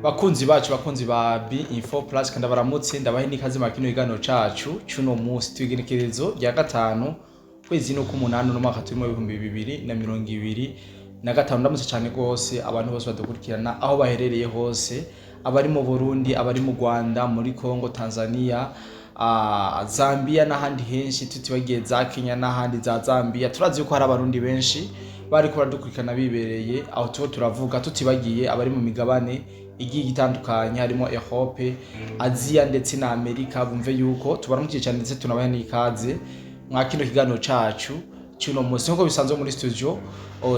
Bakunzi bacu, bakunzi ba B Info Plus, kandi baramutse, ndabahe n'ikaze mu kino kiganiro cacu cuno munsi. Twigenekerezo rya 5, kwezi no k'umunani, no mwaka turimo 2025. Ndamutse cyane rwose abantu bose badukurikirana aho baherereye hose, abari mu Burundi, abari mu Rwanda, muri Congo, Tanzania, Zambia n'ahandi henshi, tutibagiye za Kenya n'ahandi za Zambia. Turazi yuko hari Abarundi benshi bariko baradukurikirana bibereye aho tuho turavuga, tutibagiye abari mu migabane igiye itandukanye, harimo Europe, Aziya ndetse na Amerika. Bumve yuko tubaramukiye cyane, ndetse tunabaha n'ikaze mwa kino kiganiro cacu cy'uno munsi. Nk'uko bisanzwe muri studio,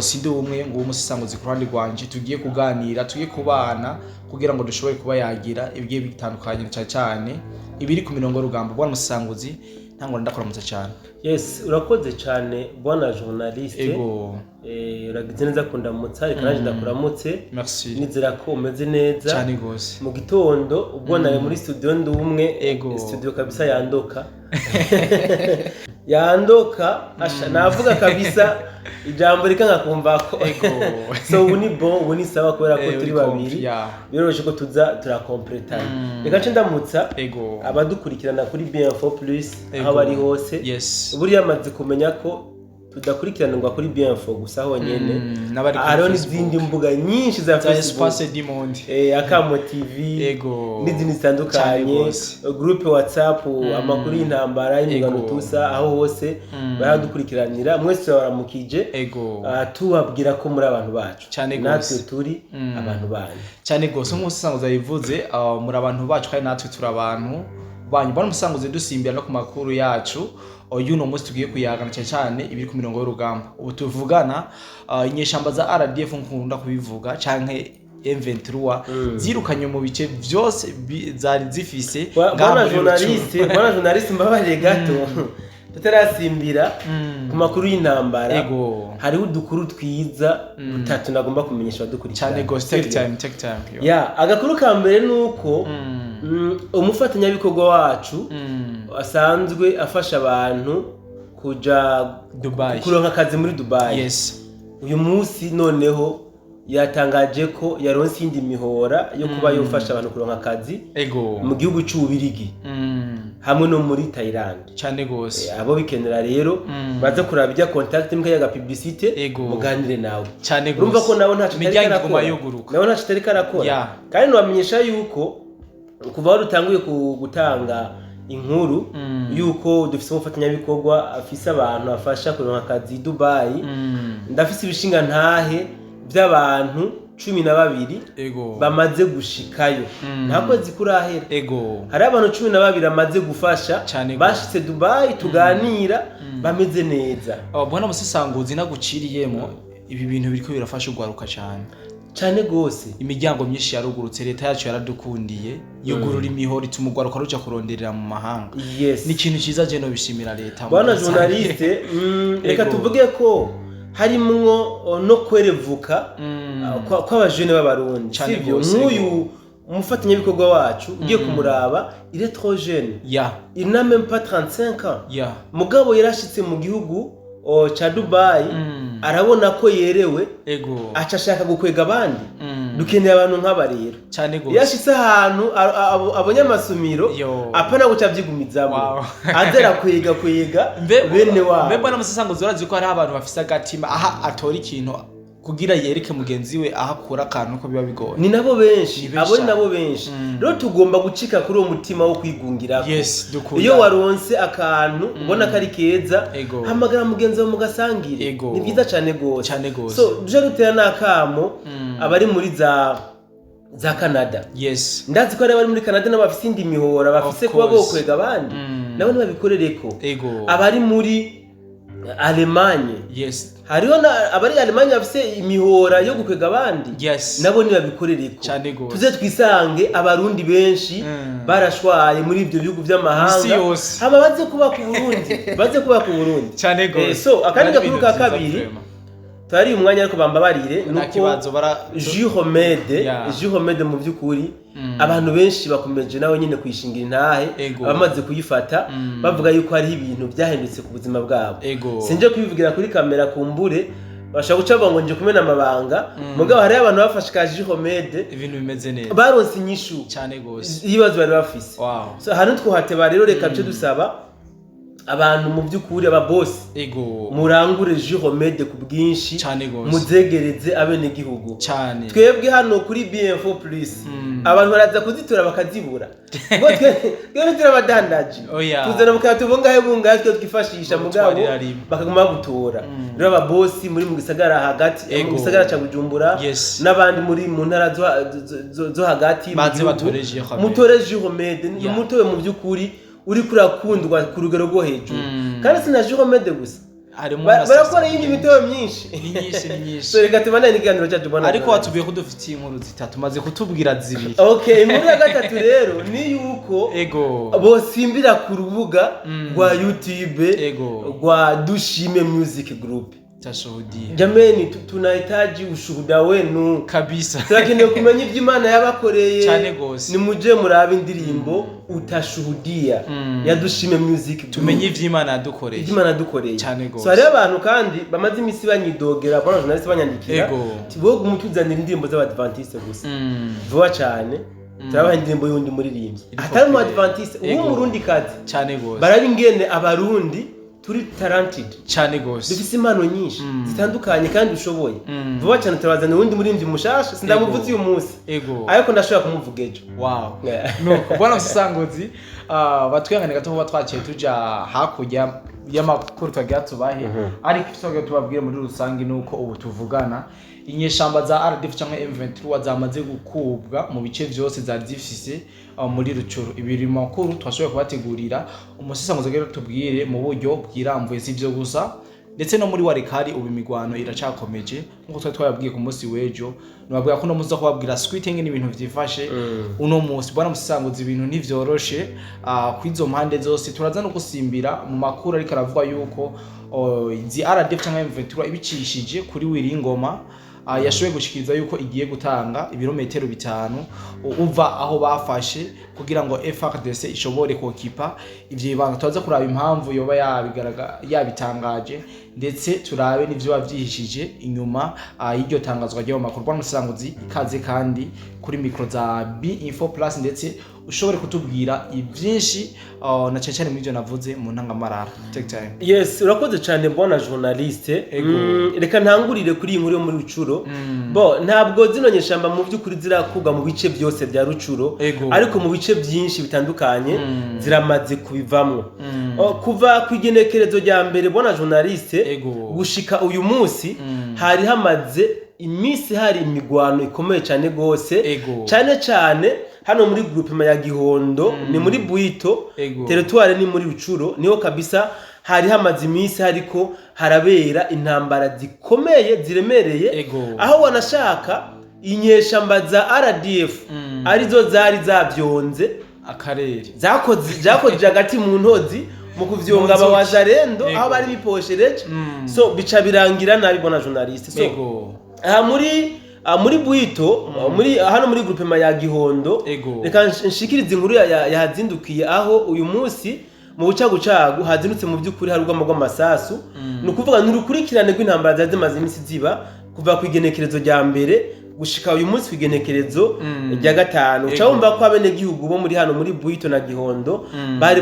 sindi umwe ngo umusisanguzi ku ruhande rwanje. Tugiye kuganira, tugiye kubana kugira ngo dushobore kuba yagira ibigiye bitandukanye, cyane cyane ibiri ku mirongo y'urugamba. Bwana musisanguzi, ntango ndakuramutsa cyane. Yes, urakoze cyane, bwana journaliste. Ego. Uragize neza kundamutsa, reka nanjye ndakuramutse. Merci. Nizera ko umeze neza. Cyane gose. Mu gitondo ubwo nari muri studio ndi umwe. Ego. Studio kabisa yandoka yandoka, asha navuga kabisa ijambo rika nkakumva ko. Ego. So ubu ni bon, ubu ni sawa kubera ko turi uri babiri. Biroroshye ko tuza turakompletana. Reka nce ndamutsa abadukurikirana kuri B4 Plus aho bari hose. Buriya amaze kumenya ko tudakurikiranirwa kuri B4 gusa honyene. N'abari kuri hariho Facebook. n'izindi mbuga nyinshi za za Facebook, Espace du Monde, Akamo TV, n'izindi Cyane zitandukanye, gose. groupe WhatsApp, amakuru y'intambara y'imigano, tusa aho hose baradukurikiranira. Mwese turabaramukije. Tubabwira ko muri abantu bacu, Cyane natwe gose. turi abantu banyu. Cyane gose, nk'uko umusisanguzi yabivuze, muri abantu bacu kandi natwe turi abantu banyu. Bwana umusisanguzi, dusimbira no ku makuru yacu y'uno munsi, tugiye kuyagana cyane cyane ibiri ku mirongo y'urugamba. Ubu tuvugana, inyeshamba za RDF, nkunda kubivuga, canke M23, zirukanye mu bice byose zari zifise ngaha Bwana muri journaliste, Rucuru. bwana journaliste, mbabarire gato tutarasimbira ku makuru y'intambara. Hariho udukuru twiza dutatu nagomba kumenyesha abadukurikirana. Cyane gose, take time, take time, yo. Ya, agakuru ka mbere ni uko umufatanyabikorwa wacu asanzwe afasha abantu kuja Dubai. kuronka akazi muri Dubai, uyu munsi noneho yatangaje ko yaronse iyindi mihora yo kuba yofasha abantu kuronka akazi mu gihugu c'Ububirigi hamwe no muri Thailand. Cyane gose. Abo bikenera rero baze kuraba ibya contact mukayaga publicité, muganire nawe. Cyane gose. Urumva ko nawe ntacyo atari Imiryango iguma karakora. yuguruka. Nawe ntacyo atari karakora. Kandi nubamenyesha yuko kuva aho dutanguye gutanga inkuru yuko dufise umufatanyabikorwa afise abantu afasha kuronka akazi i Dubai, ndafise ibishinga ntahe by'abantu 12 bamaze gushikayo. Nta kwezi kurahera, hari abantu 12 amaze gufasha Cane gose. bashitse Dubai, tuganira, bameze neza. Oh, bwana musesanguzi, naguciriyemo, ibi bintu biriko birafasha ugwaruka cyane. Cane gose. Imiryango myinshi yarugurutse, leta yacu yaradukundiye, yugurura imihoro ituma ugwaruka ruja kuronderera mu mahanga. Ni ikintu cyiza, je nobishimira leta Bwana muri rusange. journaliste, reka tuvuge ko harimwo no kwerevuka kw'abajene b'Abarundi, Cane sivyo? gose. Nk'uyu umufatanyabikorwa wacu ugiye kumuraba, il est trop jeune, il n'a même pas 35 ans, mugabo yarashitse mu gihugu ca Dubai, arabona ko yerewe, aca ashaka gukwega abandi. Dukeneye abantu nk'aba rero. Cyane Iyo gose. ashitse ahantu abonye amasumiro, apana guca avyigumizamwo, aza arakwega kwega bene wabo. Mbe bwana musesanguzi, urazi ko hariho abantu bafise agatima, aha atora ikintu kugira yereke mugenzi we aho akura akantu, ko biba bigoye. Ni nabo benshi. Ni benshi Abo ni cyane. nabo benshi. Rero tugomba gucika kuri uwo mutima wo kwigungirako. Yes, dukunda. Iyo waronse akantu ubona ko ari keza, hamagara mugenzi wawe mugasangire. Ni byiza cyane gose. Cyane gose. So duje dutera n'akamo abari muri za Canada. Ndazi ko hari abari muri Canada nabo bafise indi mihora, bafise Of kuba course. bokwega abandi, nabo ntibabikorereko. Abari muri Alemanye, hariho abari Alemanye bafise imihora yo gukwega abandi, nabo ntibabikorereko. Cyane gose. Tuze twisange Abarundi benshi barashwaye muri ibyo bihugu by'amahanga, Isi yose. hama baze kuba ku Burundi, baze kuba ku Burundi. Cyane gose. So akandi Bari gakuru ibintu ka vyiza kabiri, vraiment. tari umwanya ariko bambabarire, Nta nuko kibazo, bara Juromede, Juromede mu by'ukuri abantu benshi bakomeje nawe nyine kuyishingira intahe, abamaze kuyifata bavuga yuko hariho ibintu byahindutse ku buzima bwabo. Sinje kubivugira kuri kamera, kumbure Bashobora guca bavuga ngo nje kumena amabanga, mugabo hariho abantu bafashe ka jus remède, Ibintu bimeze neza. baronse inyishu Cyane gose. y'ibibazo bari bafise. So hano twohateba rero, reka duce dusaba abantu mu by'ukuri, ababosi, murangure jus remède ku bwinshi, Cyane gose. muzegereze abenegihugu. Cyane. Twebwe hano kuri BM4 Plus, abantu baraza kuzitora bakazibura, kuko twebwe turabadandaji. Oya. Tuzana mukaba bungahe bungahe twe twifashisha, mugabo Mutwarira rimwe. bakaguma bagutora. Rero ababosi muri mu gisagara hagati, mu gisagara ca Bujumbura, n'abandi muri mu ntara zo hagati mu Baze gihugu, batore jus remède. mutore jus remède. Ni umutobe mu by'ukuri uri kurakundwa ku rugero rwo hejuru, kandi si na jus remède gusa. Harimo na Barakora iyindi mitobe myinshi. Ni nyinshi, ni nyinshi. So reka tubandanye n'ikiganiro cyacu, bwana. Ariko watubwiye ko dufitiye inkuru zitatu, maze kutubwira zibiri. Okay, inkuru ya gatatu rero ni yuko bosimbira ku rubuga rwa YouTube rwa Dushime Music Group. Tashuhudia. Jameni, tunahitaji ushuhuda wenu. Kabisa. Turakeneye kumenya ibyo Imana yabakoreye. Cyane gose. Nimuje murabe indirimbo Utashuhudia ya Dushime Music Group. Tumenye ivy'Imana yadukoreye. Ibyo Imana yadukoreye. Cyane gose. So hariho abantu kandi bamaze iminsi banyidogera, bwana journaliste, banyandikira ati wowe mutuzanira indirimbo z'Abadventiste gusa. Vuba cyane turabaha indirimbo y'undi muririmbyi Iri atari umu populaire. Adventiste, uw'Umurundi kazi. Cyane gose. Baraba ingene Abarundi turi talented, Cyane gose. dufise impano nyinshi zitandukanye kandi dushoboye. Vuba cyane turabazanira uwundi muririmbyi mushasha, sindamuvuze uyu munsi, ariko ndashobora kumuvuga ejo. Yeah. Nuko bwana Musasanguzi, batwihangane gato kuba twaciye tuja hakurya y'amakuru twagira tubahe, ariko icyo twagira tubabwire muri rusange ni uko ubu tuvugana inyeshamba za RDF cyangwa M23 zamaze gukubwa mu bice vyose zari zifise muri Rucuru. Ibiri mu makuru twashoboye kubategurira, umusesanguzi agira tubwire mu buryo bwirambuye. Si ivyo gusa, ndetse no muri Walikale ubu imigwano iracakomeje nkuko twari twababwiye ku munsi w'ejo. Nababwira ko uno munsi uza kubabwira suite ngene ibintu vyifashe uno munsi. Bwana Musasanguzi, ibintu ntivyoroshe kw'izo mpande zose. Turaza no gusimbira mu makuru ariko aravuga yuko izi RDF cyangwa M23 ibicishije kuri Wiringoma, yashoboye gushikiriza yuko igiye gutanga ibirometero 5 uva aho bafashe kugira ngo FARDC ishobore kokipa ivyo bibanza. Turaza kuraba impamvu yoba yabigaragara yabitangaje, ndetse turabe n'ivyo bavyihishije inyuma y'iryo tangazwa ry'ayo makuru. Bwana Musasanguzi, ikaze kandi kuri micro za B Info Plus, ndetse ushobore kutubwira ivyinshi, na cyane cyane muri ivyo navuze mu ntangamarara. Take time. Yes, urakoze cyane, bwana journaliste. Reka ntangurire kuri iyi nkuru yo muri Rucuro. Bo ntabwo zino nyeshamba mu by'ukuri zirakugwa mu bice byose bya Rucuro, ariko mu bice byinshi bitandukanye ziramaze kubivamwo. Kuva ku igenekerezo rya mbere, bwana journaliste, gushika uyu munsi, hari hamaze iminsi hari imigwano ikomeye cyane gose, cyane cyane hano muri groupement ya Gihondo, ni muri Bwito, territoire ni muri Rucuro. Niho kabisa hari hamaze iminsi hariko harabera intambara zikomeye ziremereye, aho wanashaka inyeshamba za RDF arizo zari zavyonze akarere. Zakoze hagati mu ntozi mu kuvyonga Mu nzuki. Abawazarendo aho bari biposhereje. So bica birangira nabi, bwana journaliste. So aha muri Bwito, muri hano muri groupement ya Gihondo, reka nshikirize inkuru yahazindukiye, aho uyu munsi mu bucagucagu hazindutse mu by'ukuri hari urwamo rw'amasasu. Ni ukuvuga ni urukurikirane rw'intambara zari zimaze iminsi ziba kuva ku igenekerezo rya mbere gushika uyu munsi ku igenekerezo rya gatanu. Uca wumva ko abenegihugu bo muri hano muri Bwito na Gihondo bari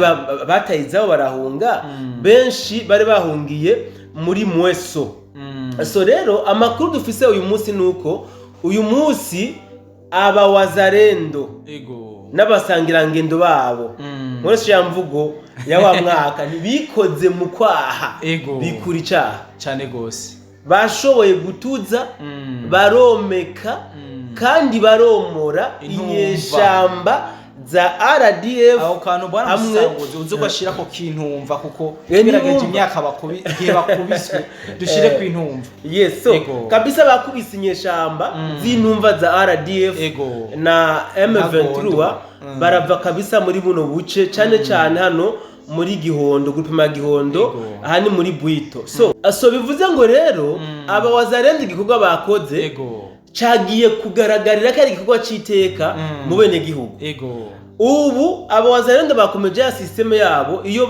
bataye izabo barahunga, benshi bari bahungiye muri Mweso. So rero amakuru dufise uyu munsi ni uko uyu munsi aba wazarendo n'abasangirangendo babo, nkoresha ya mvugo ya wa mwaka, ntibikoze mu kwaha, bikura icaha. Cyane gose. Bashoboye gutuza, baromeka kandi baromora Intumva. inyeshamba za RDF. Aho kantu, bwana Hamwe- Musanguzi, uze ugashira ko kintumva, kuko birageje Ntumva. imyaka bakubi igihe bakubiswe, dushire ku intumva. Yes, so kabisa bakubise inyeshamba z'intumva za RDF na M23, Ntagondo. Barava kabisa muri buno buce, cyane cyane hano muri Gihondo, groupement ya Gihondo. Aha ni muri Bwito. So bivuze ngo rero aba wazarenda igikorwa bakoze cagiye kugaragarira ko ari igikorwa c'iteka mu bene gihugu. Ubu aba wazarenda bakomeje ya système yabo, iyo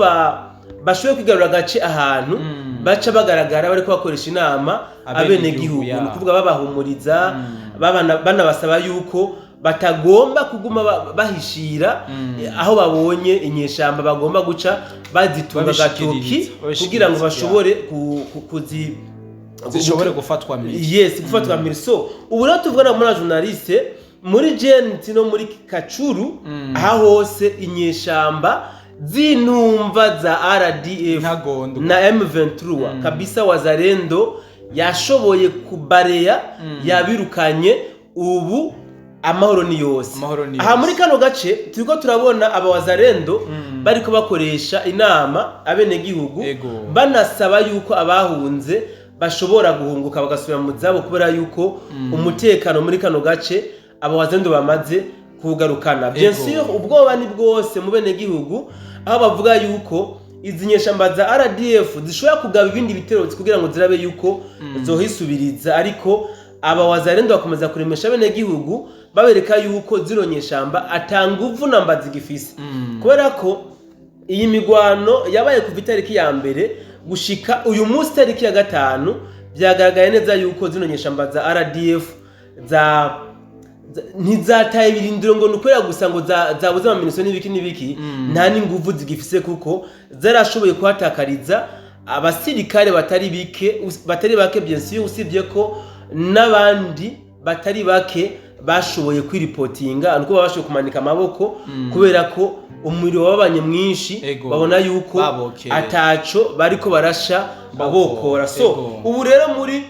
bashoboye kwigarura agace ahantu. Baca bagaragara bariko bakoresha inama abenegihugu, abenegihugu, ni ukuvuga babahumuriza, banabasaba yuko batagomba kuguma bahishira aho babonye inyeshamba, bagomba guca bazitunga agatoki Babishikiriza, kugira ngo bashobore kuzi zishobore gufatwa mbere. Yes, gufatwa mbere. So ubu rero tuvugana muri journaliste, muri GNT no muri Kacuru, aha hose inyeshamba z'intumva za RDF Intagondwa. na M23 kabisa, Wazalendo yashoboye kubareya, yabirukanye, ubu amahoro ni yose. Amahoro ni Aha yose. muri kano gace turiko turabona aba Wazalendo bariko bakoresha inama abenegihugu, banasaba yuko abahunze bashobora guhunguka bagasubira mu zabo, kubera yuko umutekano muri kano gace aba Wazalendo bamaze kuwugarukana. Bien sûr, ubwoba ni bwose mu benegihugu, aho bavuga yuko izi nyeshamba za RDF zishobora kugaba ibindi bitero kugira ngo zirabe yuko zohisubiriza, ariko aba Wazalendo bakomeza kuremesha abenegihugu, babereka yuko zino nyeshamba ata nguvu namba zigifise, kubera ko iyi migwano yabaye kuva itariki ya 1 gushika uyu munsi itariki ya 5, byagaragaye neza yuko zino nyeshamba za RDF ntizataye ibirindiro ngo ni ukubera gusa ngo zabuze amamunitions n'ibiki n'ibiki. Nta n'inguvu zigifise, kuko zarashoboye kuhatakariza abasirikare batari bike, batari bake, bien sûr, usibye ko n'abandi batari bake bashoboye kwiripotinga, nuko babashoboye kumanika amaboko kubera ko umuriro wabanye mwinshi, babona yuko Babokeye. ataco bariko barasha bokora. So ubu rero muri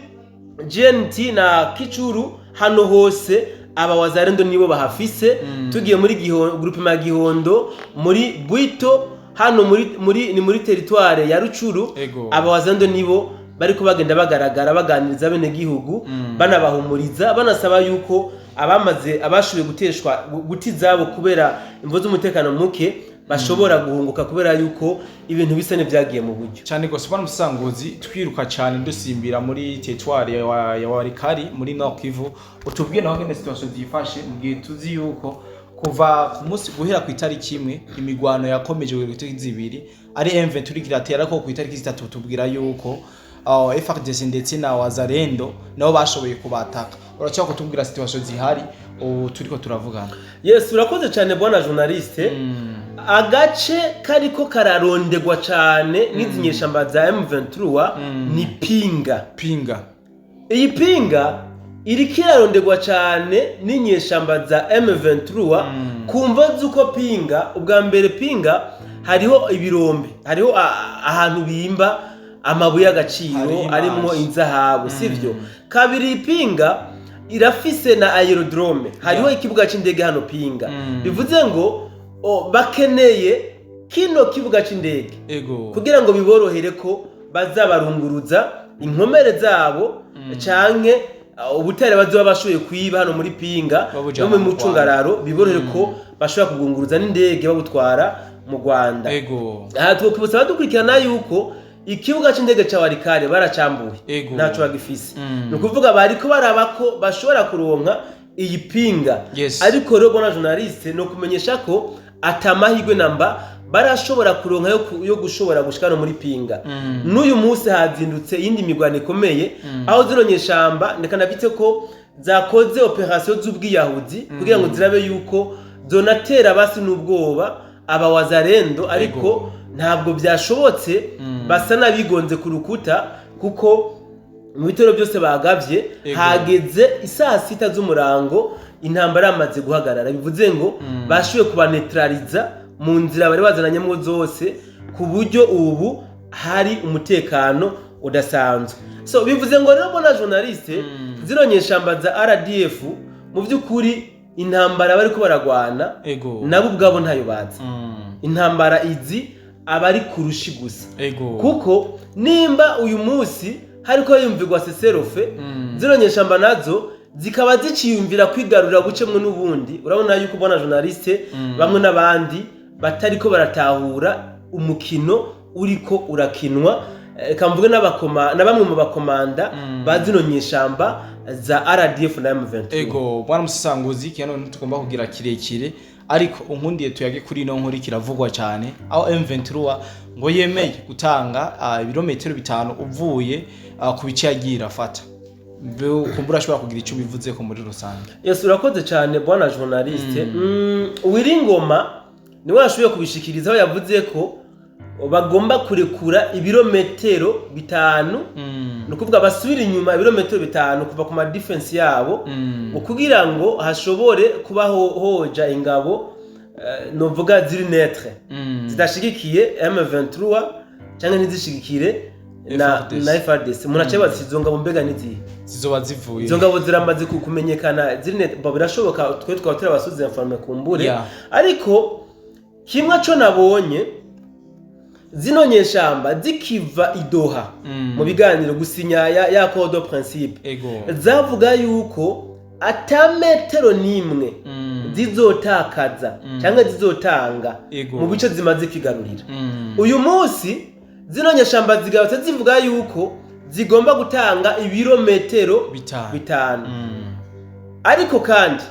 GNT na Kicuru hano hose aba Wazalendo nibo bahafise. Tugiye muri groupement ya Gihondo, muri Bwito, hano muri ni muri territoire ya Rucuru, aba Wazalendo nibo bariko bagenda bagaragara baganiriza bene gihugu, banabahumuriza, banasaba yuko abamaze abashoboye guteshwa guta izabo kubera imvo z'umutekano muke bashobora guhunguka, kubera yuko ibintu bisa n'ivyagiye mu buryo. Cyane gose, bwana Musanguzi. Twiruka cyane dusimbira muri territoire ya Walikale muri Nord Kivu, utubwiye naho ngene situation zifashe, mu gihe tuzi yuko kuva ku munsi guhera ku itariki 1 imigwano yakomeje ku itariki 2 ari M23 iratera, ko ku itariki 3 tubwira yuko FARDC ndetse na Wazalendo nabo bashoboye kubataka. Urashobora kutubwira situation zihari ubu turiko turavugana? Yes, urakoze cyane bwana journaliste. Agace kariko kararondegwa cyane n'izi nyeshamba za M23 ni Pinga. Pinga. Iyi Pinga iriko irarondegwa cyane n'inyeshamba za M23 ku mvo z'uko Pinga, ubwa mbere, Pinga hariho ibirombe, hariho ahantu bimba amabuye y'agaciro Hariho arimwo imazi. inzahabu, sivyo? Kabiri, Pinga irafise na aérodrome, hariho ikibuga c'indege hano Pinga. Bivuze ngo bakeneye kino kibuga c'indege kugira ngo biborohere ko bazabarunguruza inkomere zabo canke ubutare bazoba bashoboye kwiba hano muri Pinga babujana no mu mu mucungararo, biborohere ko bashobora kubwunguruza n'indege babutwara mu Rwanda. Aha twokwibutsa abadukurikirana yuko ikibuga c'indege ca Walikale baracambuye, ntaco bagifise. Ni ukuvuga bariko baraba ko bashobora kuronka iyi Pinga. Ariko rero bona journaliste, no kumenyesha ko atamahirwe namba barashobora kuronka yo gushobora gushika no muri Pinga. N'uyu munsi hazindutse iyindi mirwano ikomeye, aho zino nyeshamba, ndeka navyite ko zakoze opération z'ubwiyahuzi kugira ngo zirabe yuko zonatera basi n'ubwoba aba Wazalendo, ariko ntabwo byashobotse, basa n'abigonze ku rukuta, kuko mu bitero byose bagavye hageze isaa 6 z'umurango intambara yamaze guhagarara. Bivuze ngo bashoboye kubanetraliza mu nzira bari bazananyemo zose, ku buryo ubu hari umutekano udasanzwe. So bivuze ngo rero bona journaliste, zino nyeshamba za RDF mu by'ukuri intambara bariko baragwana nabo ubwabo ntayo bazi. Intambara izi aba ari kurushi gusa, kuko nimba uyu munsi hariko yumvirwa cessez-le-feu, zino nyeshamba nazo zikaba ziciyumvira kwigarurira bucemwo n'ubundi. Urabona yuko ubona journaliste, bamwe n'abandi batariko baratahura umukino uriko urakinwa. Reka mvuge na bamwe mu bakomanda ba zino nyeshamba. za RDF na M23. Ego, bwana musasanguzi, kino ntitugomba kugira kirekire, ariko unkundiye tuyage kuri ino nkuru kiravugwa cyane, aho M23 ngo yemeye gutanga ibirometero 5 uvuye ku bice yagiye irafata. Kumbura ashobora kugira icyo bivuze ko muri rusange. Yes, urakoze cyane bwana journaliste. Uwiringoma niwe yashoboye kubishikiriza, aho yavuze ko bagomba kurekura ibirometero 5, ni ukuvuga basubira inyuma ibirometero 5 kuva ku ma defense yabo, kugira ngo hashobore kuba hoja ingabo novuga ziri neutre, zidashigikiye M23 cyangwa ntizishigikire na FARDC. na FARDC. Umuntu aca yibaza izo ngabo mbega nizihe? Zizoba zivuye Izo ngabo ziramaze kumenyekana ziri neutre, birashoboka twe twaba turi abasuzi informe kumbure. Ariko kimwe co nabonye, zino nyeshamba zikiva i Doha mu biganiro gusinya ya accord de principe, zavuga yuko ata metero n'imwe zizotakaza cyangwa zizotanga mu bice zimaze kwigarurira. Uyu munsi zino nyeshamba zigarutse zivuga yuko zigomba gutanga ibirometero 5. 5. Ariko kandi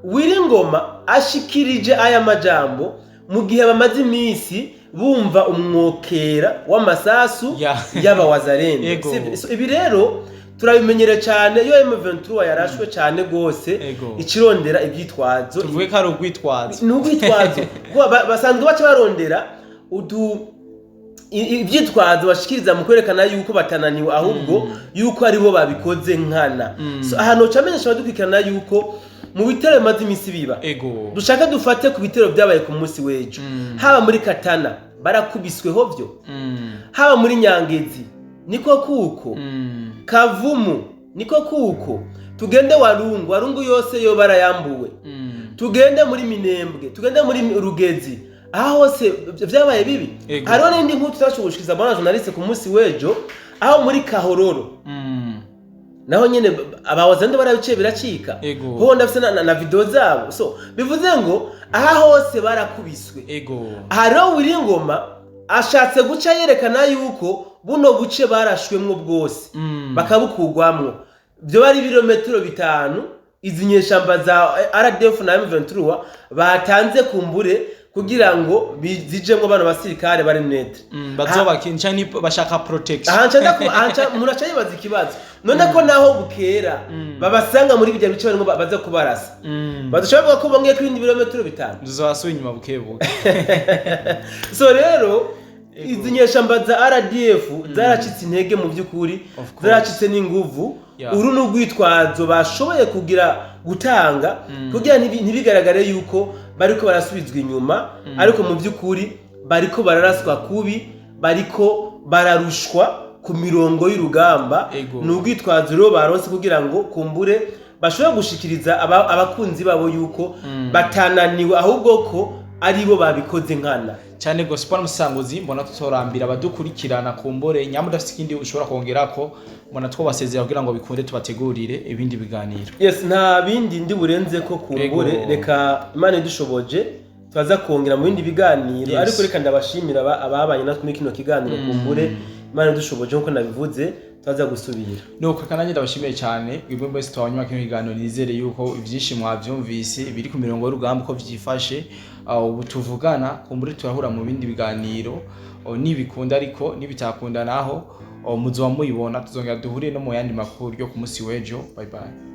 Wiringoma ashikirije aya majambo mu gihe bamaze iminsi bumva umwokera w'amasasu y'abawazarende. So, ibi rero turabimenyere cyane iyo M23 yarashwe cyane gose, ikirondera ibyitwazo. Tuvuge ko ari urwitwazo. Ni urwitwazo kuko basanzwe baca barondera udu ibyitwazo bashikiriza mu kwerekana yuko batananiwe, ahubwo yuko aribo babikoze nkana. So, ahantu ucamenyesha abadukurikirana yuko mu bitero bimaze iminsi biba, dushaka dufate ku bitero byabaye ku munsi w'ejo, haba muri Katana barakubisweho byo, haba muri Nyangezi niko kuko, Kavumu niko kuko, tugende Warungu, Warungu yose yo barayambuwe, tugende muri Minembwe, tugende muri Rugezi, aha hose vyabaye bibi. Hariho n'indi nkuru tutashoboye gushikiriza bwana journaliste ku munsi w'ejo, aho muri Kahororo naho nyene abawazande barabiciye biracika. Ho ndafise na video zabo. So bivuze ngo aha hose barakubiswe. Aha rero Wiringoma ashatse guca yerekana yuko buno buce barashwemwo bwose, bakabukugwamwo, byo bari ibirometero 5 izi nyeshamba za RDF na M23 batanze kumbure kugira ngo zijemwo bano basirikare bari neutre. Bazobakinca ni bashaka protection. Ahanca umuntu aca yibaza ikibazo, none ko naho bukera babasanga muri bijya bice barimo baza kubarasa, badushobora kuvuga ko bongeye ko ibindi birometero 5? Tuzobasubira inyuma buke buke. So rero izi nyeshamba za RDF zaracitse intege mu by'ukuri, Of course. zaracitse n'inguvu. Uru ni urwitwazo bashoboye kugira gutanga kugira ntibigaragare yuko bariko barasubizwa inyuma, ariko mu by'ukuri bariko bararaswa kubi, bariko bararushwa ku mirongo y'urugamba. Ni urwitwazo rero baronse kugira ngo kumbure bashobore gushikiriza abakunzi babo yuko batananiwe, ahubwo ko aribo babikoze nkana. Cyane gose, bwana musanguzi, mbona tutorambira abadukurikirana. Kumbure nyamara udafite ikindi ushobora kongerako, mbona twobasezera kugira ngo bikunde tubategurire ibindi biganiro. Yes, nta bindi ndi burenze ko kumbure. Reka Imana idushoboje tubaza kongera mu bindi biganiro. Ariko reka ndabashimira ababanye natwe muri kino kiganiro. Kumbure Imana idushoboje, nkuko nabivuze, tubaza gusubira. Nuko kananye ndabashimiye cyane mwebwe mwese twabanywa kino kiganiro. Nizere yuko ivyinshi mwavyumvise biri ku mirongo y'urugamba uko vyifashe. Ubu tuvugana kumbure turahura mu bindi biganiro, nibikunda, ariko nibitakunda naho muzoba muyibona. Tuzongera duhure no mu yandi makuru yo ku munsi w'ejo. Bye bye.